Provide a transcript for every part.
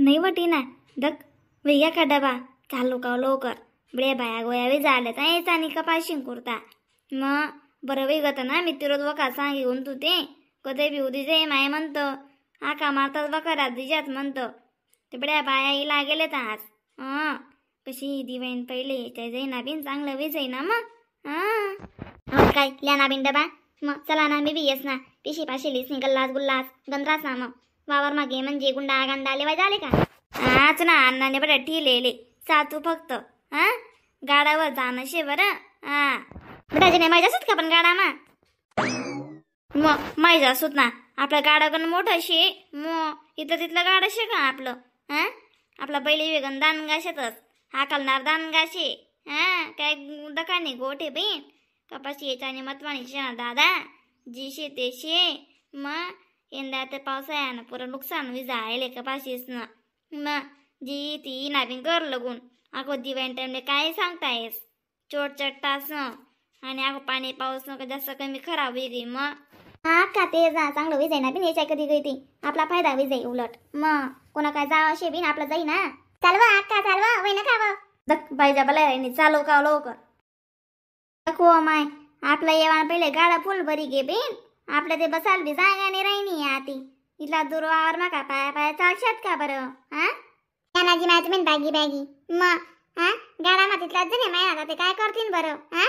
नाही वटी ना धक वैया का डबा चालू का लवकर बडे बाया गोया वे झाल्या तर आणि कपाशी कुरता मग बरं वेगत ना मी तिरोज वका सांगून तू ते कधी बी उदी जाई माय म्हणतो आका मारतात वखरात दिजात म्हणतो ते बड्या बाया इला गेले तर आज. हां कशी दिवाईन पहिले त्या जाईना बिन चांगलं वे जाईना मग. हां काय लिया बिन डबा मग चला ना मी बी येस ना पिशी पाशी लिस नाही गल्लास गुल्लास गंधरास ना मग वावर मागे म्हणजे गुंडा गांडा लेवाय झाले का आज ना अण्णाने बरं ठेलेले सातू फक्त. हां गाडावर जाणं शे बरं. हां बटाचे नाही माहिती असत का पण गाडा मा मग माहिती असत ना आपलं गाडा गण मोठं शे मग इथं तिथलं गाडं शे का आपलं. हां आपला बैल वेगन दानगा शेतच हाकलणार दानगा शे. हां काय दकाने गोठे बहीण कपाशी याच्याने मतवाणी शे ना दादा जी शे ते शे मग यंदा ते पावसाळ्यानं पुरं नुकसान विजायले कपाशीच ना मग जी ती नाबिन कर लगून अगो दिवाळी टाइमले काय सांगतायस चोट चट्टास आणि अगो पाणी पाऊस नका जास्त कमी खराब होईल मग. हा का ते जा चांगलं विजाय ना बिन याच्या कधी गई ती आपला फायदा विजाई उलट मग कोणा काय जावं शे बिन आपलं जाई ना. चालवा अक्का चालवा वय ना खावं दक पाहिजे भला चालव का लवकर नको माय आपला येवान पहिले गाडा फुल भरी गे बिन आपल्या ते बसाल बी जागा नाही राहिनी आती इथला दूर वावर माका पाया पाया चालशात का बरं. हा त्यांना माहिती मी बॅगी बॅगी मग हा गाडा मा तिथला जण माय आता ते काय करतील बरं. हा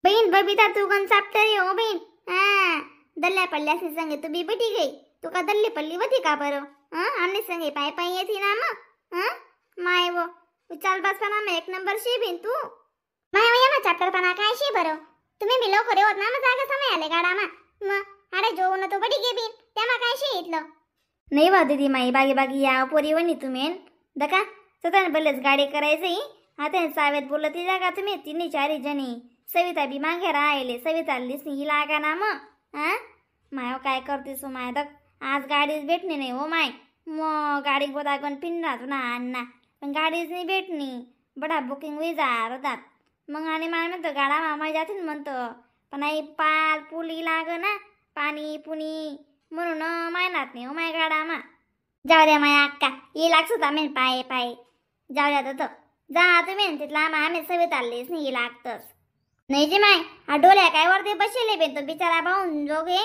बहीण बबिता तू गण चापतरी हो बहीण. हा दल्ल्या पडल्यास संगे तू बी बटी गई तू का दल्ली पडली होती का बरं. हा आमने संगे पाय पाय येते ना मग. हा माय वो चाल बसताना मग एक नंबर शे बिन तू माय वया मा चाप्टरपणा काय शे बरं तुम्ही बी लवकर येवत ना मग जागा समय आले गाडा मा मग अरे जोवून तो बडी गे बिन त्यामा काय शे इथलं नाही वा दीदी माई बागी बागी या पोरी वणी तुम्ही दका स्वतः भलेच गाडी करायची आता सावेत बोलत ती जागा तुम्ही तिन्ही चारी जणी सविता बी मागे राहिले सविता लिसनी लागा ना मग. हा माय काय करतेस हो माय दक आज गाडीच भेटणी नाही हो माय मग गाडी गोदागण पिंडा ना अण्णा पण गाडीच नाही भेटणी बडा बुकिंग विजा होतात मग आणि माय म्हणतो गाडा मामा जातील म्हणतो पण आई पाल पुली लाग ना पाणी पुणी म्हणून मायनात नाही हो माय गाडा मा. जाऊ द्या माय अक्का ये लागत आम्ही पाय पाय जाऊ द्या तर जा तुम्ही तिथला आम्ही आम्ही सविता आलेच नाही लागतच नाही जी माय हा डोल्या काय वरती बसेले बे तो बिचारा भाऊन जोगे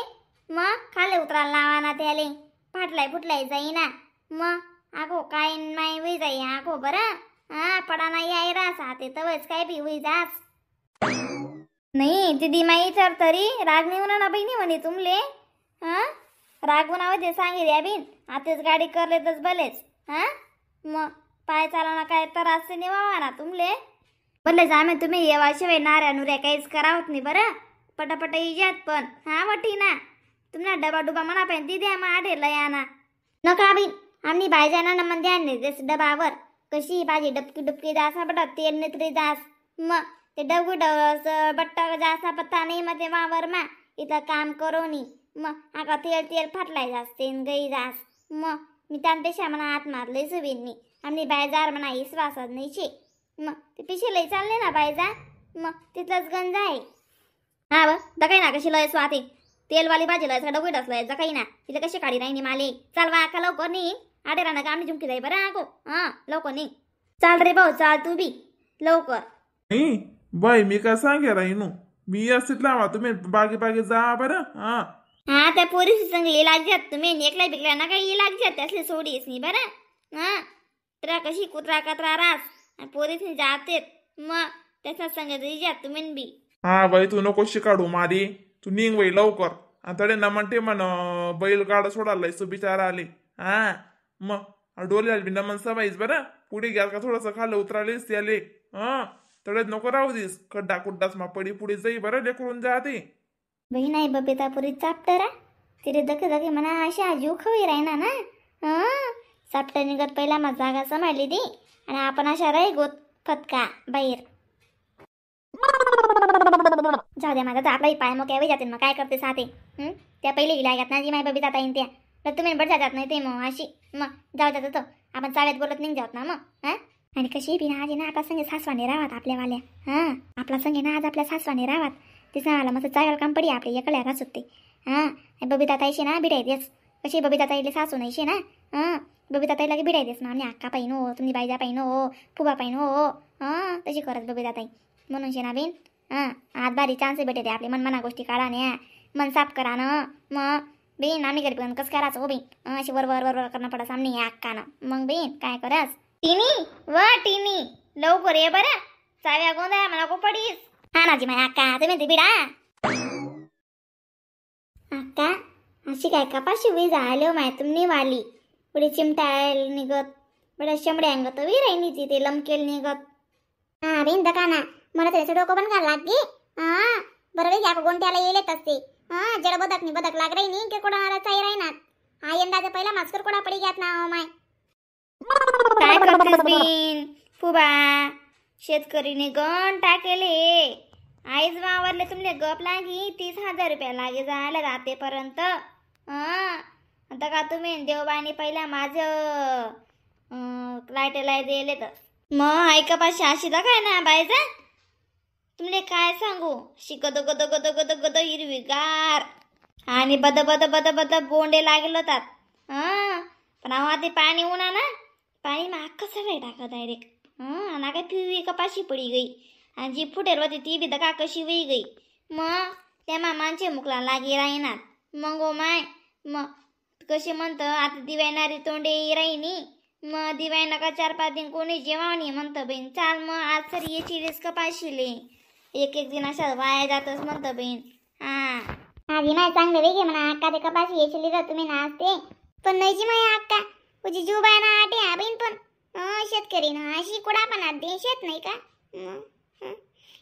मग खाली उतरायला लावा ना त्याले फाटलाय फुटलाय जाईना मग आगो काय नाही होई जाई आगो बरं. हा पडा नाही आई रास ते तवच काय बी होई जास नाही दीदी माई तर तरी राग नाही होणार ना बहिणी म्हणे तुमले. हा राग होणार ते सांगे द्या बिन आताच गाडी करले तरच भलेच. हा मग पाय चालवणार काय तर असं निवावा ना तुमले बदले आम्ही तुम्ही येवाशिवाय नाऱ्या नुऱ्या काहीच करावत नाही बरं पटापट इजात पण. हा वटी ना तुम्हाला डबा डुबा म्हणा पण ती द्या मग आडे लया ना नका बिन आम्ही बायजा ना मन ध्यान नाही देस डबावर कशी भाजी डबकी डुबकी जास बटा तेल नेत्री जास मग ते डबू डस बट्टा जासा पत्ता नाही मग ते वावर मा इथं काम करो नी मग आका तेल तेल फाटलाय जास तेन गई जास मग मी त्यांपेक्षा म्हणा आत मारले सुबीन मी आम्ही बायजार म्हणा विश्वासात नाही शे मग ते पिशे लई चालले ना बायजा मग तिथलंच गंज आहे. हा ब दकाई ना कशी लय स्वाती तेलवाली भाजी लय डबू डस लय जकाई ना तिला कशी काढी नाही माले चालवा का लवकर नाही आडे राहणार का आम्ही झुमकी जाई बरं आगो. हा लवकर नाही चाल रे भाऊ चाल तू बी लवकर. नाही बाई मी काय सांगे राहीनो मी असत लावा तुम्ही बागे बागे जा बरं. हा हा त्या पोरीस संग ये लागजात तुम्ही एकल्या बिकल्या ना काही ये लागजात त्यासले सोडीस नाही बरं. हा त्रा कशी कुत्रा कत्रा रास पोरीस जातेत मग त्याच्या संग जात तुम्ही बी. हा बाई तू नको शिकाडू मारी तू निघ बाई लवकर आणि तडे ना म्हणते म्हण बैल गाडा सोडायला सो बिचारा आले. हा मग डोल्याला बी नमन समाईस बरं पुढे घ्या का थोडंसं खाल्लं उतरालेस त्याले. हा तडे नको राहू this खड्डा कुड्डाच मा पडी पुढे जाई बरं लेकरून जाते बही नाही बबिता पुरी चापटरा तिरे दके दके म्हणा अशा जीव खवी राहिना ना. हा चापटर निघत पहिला मा जागा सांभाळली ती आणि आपण अशा राही गोत फटका बाहेर जाऊ द्या माझा तर आपलाही पाय मग यावे जाते मग काय करते साते. त्या पहिले गेल्या ना जी माय बबिता ताईन त्या तर तुम्ही बड जातात नाही ते मग अशी मग जाऊ जात आपण चाव्यात बोलत नाही जात ना मग. हा आणि कशी बी ना आज ना आपला संगे सासवाने राहात आपल्यावाल्या. हां आपला संगे ना आज आपल्या सासवाने राहात तिचा आला मस्त चाव्याला काम पडी आपले एकल्या राहत ते. हां बबिता ताईशी ना बिडाय तेच कशी बबिता ताईले सासू नाहीशे ना. हां Babita ताई लागे भिडाय देस ना आम्ही अक्का पाहिन हो, तुम्ही बाईजा पाहिन हो, फुबा पाहिन हो. हां तशी करत बबिता ताई म्हणून शे ना बिन. हां आज भारी चान्स भेटते आपले मनमना गोष्टी काढा ने, मन साफ करा ना. मग बेन आम्ही घरी पण कसं करायचं हो बेन, अशी वर वर वर वर करणं पडस आम्ही अक्कानं. मग बेन काय करस टिनी व टिनी लवकर ये बरं, चाव्या गोंधळा मला नको पडीस. हा ना जी माय अक्का तुम्ही ते बिडा अक्का अशी काय कपाशी वीज आले माय तुम्ही वाली पुढे चिमटा निघत बड्या शंभड्या अंगत we राहिनी ती ते लमकेल निघत. हा बेन दकाना मला त्याचं डोकं पण घाल लाग गे. हा बरोबर घ्या गोंट्याला येलेत असते. हा जड बदक नी बदक लाग राही नी की कोणाला चाई राहीनात. हा यंदाचा पहिला मास्कर कोणा पडी घ्यात ना हो माय. काय करतेस बिन फुबा, शेतकरीने गण टाकेले आईज वावरले तुमले गप लागी 30,000 रुपया लागे जायला रातेपर्यंत. आता का तुम्ही देवबाणी पहिला माझं लाईटला दिले तर मग ऐका पाशी अशी काय ना बायजा तुमले काय सांगू, शिकद गद गद गद गद हिरवीगार आणि बद बद बद बद बोंडे लागले होतात. हां पण अहो ते पाणी उन्हा ना पाणी मग अख्खं सगळे टाका डायरेक्ट. हां आणि काय पिवी कपाशी पडी गई आणि जी फुटेल होती ती बी का कशी वही गई. मग त्या मामांचे मुकला लागे राहीनात. मग ओ my मग कसे म्हणतं आता दिवायणारी तोंडे राहिनी मग दिवाय नका 4-5 दिन कोणी जेवावणी म्हणतं बहीण. चाल मग आज सर याची रेस कपाशीले एक एक दिन अशा वाया जातच म्हणतं बहीण. हा आधी माय चांगलं वेगळे म्हणा अक्का ते कपाशी याची लिहिलं तुम्ही नाचते पण नाही जी माय अक्का तुझी जीव ना आटे हा बहीण पण शेतकरी ना अशी कुडा पण दे शेत नाही का.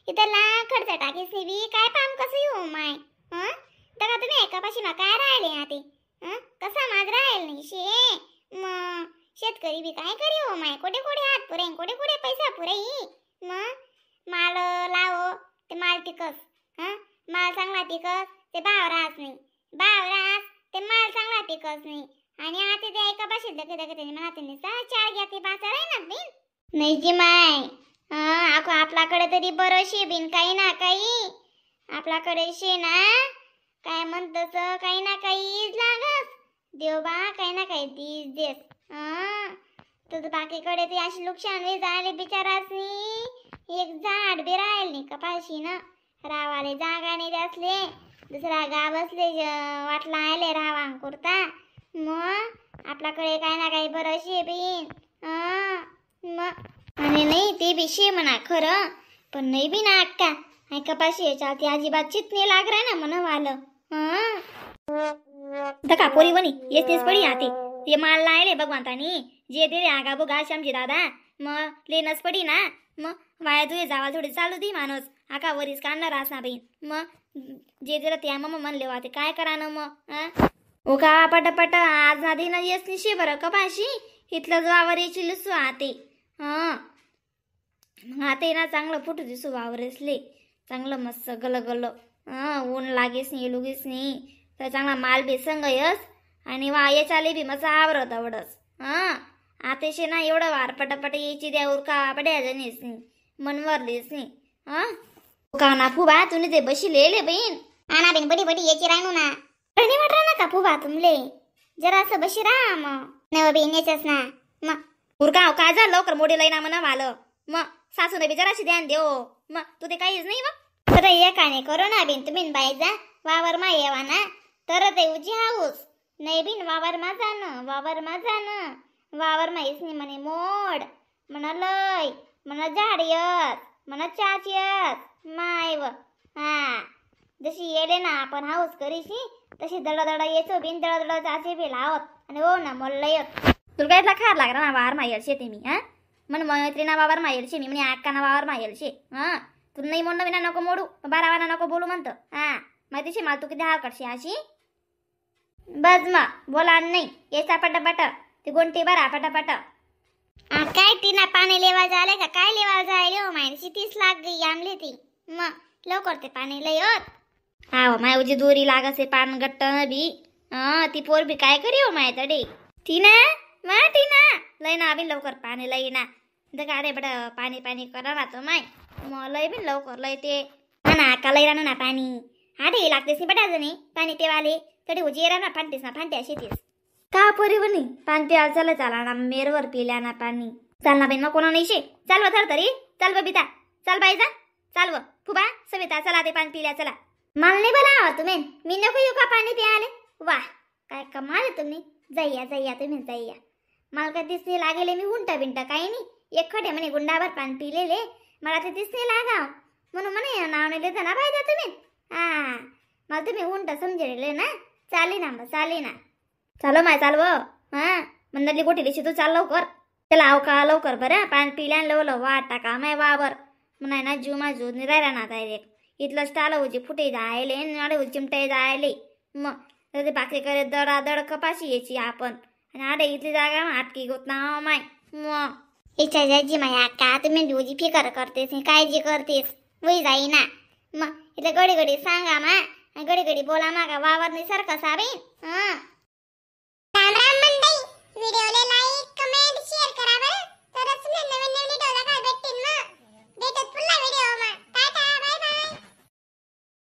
इथं लाख खर्च टाकीस बी काय पाम कसं येऊ माय. हं दगा तुम्ही कपाशी मा काय राहिले आते कसा माझ राहील नाही शे. मग शेतकरी बी काय करी हो माय, कोठे कोठे हात पुरे कोठे कोठे पैसा पुरे. मग माल लावो ते माल टिकस, हां माल चांगला टिकस ते भाव राहत नाही, भाव राहत ते माल चांगला टिकस नाही. आणि आता ते एका भाषेत लगे लगे त्याने म्हणा त्यांनी 4 घ्या ते 5 राही ना बिन नाही जी माय. हां आखो आपल्याकडे तरी बरं शे बिन काही ना काही आपल्याकडे शे ना काय म्हणतस काही ना काही लागस देवबा काही ना काही these देस. हां तर बाकीकडे ते अशी नुकसान वे झाले बिचारासनी, एक झाड बी राहील नाही कपाशी ना रावाले जागा नाही असले दुसरा गाव असले वाटला आले रावा कुर्ता. मग आपल्याकडे काही ना काही बरं शे बिन. हां मग आणि नाही ते बी शे म्हणा खरं पण नाही बी ना अक्का कपाशी याच्या ती अजिबात चित नाही लाग ना म्हणा वालं. हां धका पोरी वनी येस तेच पडी आते ते माल लायले भगवंतानी जे दिले आगा बघा श्यामजी दादा मग लेनच पडी ना. मग वाया तुझे जावा थोडी चालू दी माणूस आका वरीस काढणार ना बहीण. मग जे दिलं त्या मग म्हणले वाते काय करा ना मग. हां ओ का पटापट आज ना दे ना येस निशे बरं कपाशी इथलं वावर याची लसू आते. हां मग आता ना चांगलं फुटू दिसू वावरेसले चांगलं मस्त गल गल. हां ऊन लागेच नाही लुगीच नाही तर चांगला माल बी संग यस आणि वा याच्याले बी मजा आवरत आवडस. हां आतेशे ना एवढं वार पटापट यायची द्या उरका पड्या जणीच नाही मनवरलीच नाही. हां का ना फुबा तुम्ही ते बशी लेले बहीण आणा बेन बडी बडी याची राहणू ना नाही वाटरा ना का फुबा तुमले जरासं बशी राहा मग नव बेन यायचंच ना मग उरका काय झालं लवकर मोडे लई ना म्हणा वालं मग सासूने बी जराशी ध्यान देव मग तू ते काहीच नाही मग तर एकाने करू ना बिन तुम्ही बाईजा वावर मा येवा ना तर ते उजी हाऊस नाही बिन वावर मा जाणं वावर मा जाणं वावर माहीच नाही म्हणे मोड म्हणा लय म्हणा झाड येत म्हणा चाच येत माय व. हा जशी येले ना आपण हाऊस करीशी तशी दडदड येचो बिन दडदड चाचे बी लावत आणि हो ना मोल येत. तुला काय इतला खार लागला ना वावर मायल शे ते मी. हा मन मैत्रिणा वावर मायल शे मी म्हणे अक्का ना वावर मायल शे. हा तू नाही म्हणणं विना नको मोडू बारावाना नको बोलू म्हणतं. हा माहिती शे मला तू किती हाकटशी अशी बस मग बोला नाही याचा पटापट ते गोंटी बरा पटापट. काय टीना पाणी लेवा झाले का काय लेवा जायले हो मायशी 30 लाख गई आमले ती मग लवकर ते पाणी लय होत. हा माय उजी दोरी लागसे पान गट्ट बी. हा ती पोर बी काय करी हो माय तडे टीना मा टीना लय ना बी लवकर पाणी लय ना गाडे बड पाणी पाणी करा ना तो माय मग लय बी लवकर लय ते हा ना का लय राहणार ना पाणी आठे लागतेस नाही बटाजणी पाणी तेवाले तरी उजी ना फांटेस ना फांट्या शेतीस. का परी बनी पान प्याल चला चाला ना मेरवर पिल्या ना पाणी. चाल ना बाई, मग कोणा नाही शे. चाल थर तरी चाल बबिता, चाल बाई जा, चाल फुबा सविता, चला ते पान पिल्या चला. मला नाही बोलावा तुम्ही, मी नको येऊ का पाणी प्याले? वा काय कमाल आहे तुम्ही, जाईया जाईया तुम्ही जाईया. मला काय दिसणे लागेले, मी उंटा बिंटा काही नाही, एक खडे म्हणे गुंडावर पान पिलेले, मला ते दिसणे लागाव म्हणून म्हणे नाव नाही लेता ना पाहिजे तुम्ही. हा मला तुम्ही उंटा समजले ना, चाले ना मग चाले ना, चालो माय चालव. हा मंदरली गोटी दिशी तू चाल लवकर, चला आव का लवकर बरं पान पिल्या लवलं वाट टाका माय वावर म्हणाय ना जीव माझू निरायला ना डायरेक्ट. इथलं स्टाल उजी फुटे जायले नाडे चिमटे जायले, मग ते भाकरी करे दडादड कपाशी यायची आपण, आणि आडे इथली जागा आटकी गोत ना माय. मग इच्छा जायची माय अक्का, तुम्ही उजी फिकर करतेस काळजी करतेस वही जाई ना. मग इथं घडी घडी सांगा मा, घडी घडी बोला मा का वावर नाही सारखं साबी. हा